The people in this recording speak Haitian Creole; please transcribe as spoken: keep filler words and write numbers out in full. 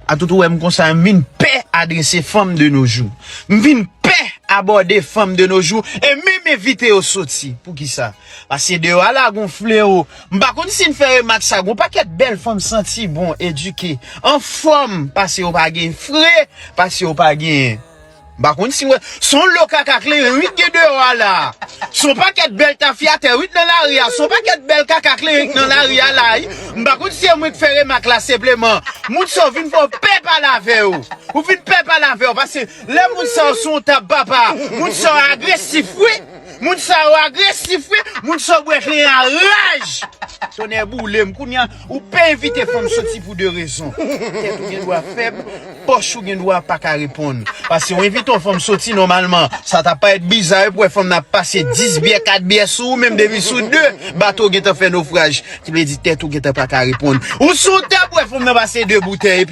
Atout ou wè m konsa, m vin pè adrese fanm de nos jours. M vin pè abòde fanm de nos jours e menm envite yo soti. Poukisa? Paske deyò a la gon flewo. M pa konn si n fè remak sa, gon pakèt bèl fanm santi bon, edike, anfòm, paske yo pa gen fre, paske yo pa gen M pa konn si w wè, se yon lo kaka kleren wi k gen deyò a la. Se yon pakèt bèl tafyatè wi k nan lari a. Se yon pakèt bèl kaka kleren k nan lari a la wi. M pa konn si se mwen k fè remak la senpleman. Moun sa yo vin fè w pè pale avè yo. Ou vin pè pale avè yo. Paske lè moun sa yo sou yon tab papa, moun sa yo agresif wi. Moun sa yo agresif wi. Moun sa yo bwè kleren a raj. Tonnè boule m. Kounye a, ou pè envite fanm soti pou de rezon. Tèt ou gen dwa fèb, pòch ou gen dwa pa ka reponn. Paske w envite yon fanm soti nòmalman, sa t ap parèt biza wi pou wè fanm nan ap pase dis byè, kat byè sou ou, menm depi sou de, bato w gentan fè nofraj. Ki vle di tèt ou gentan pa ka reponn. Ou sou tab wè fanm nan pase de boutèy epi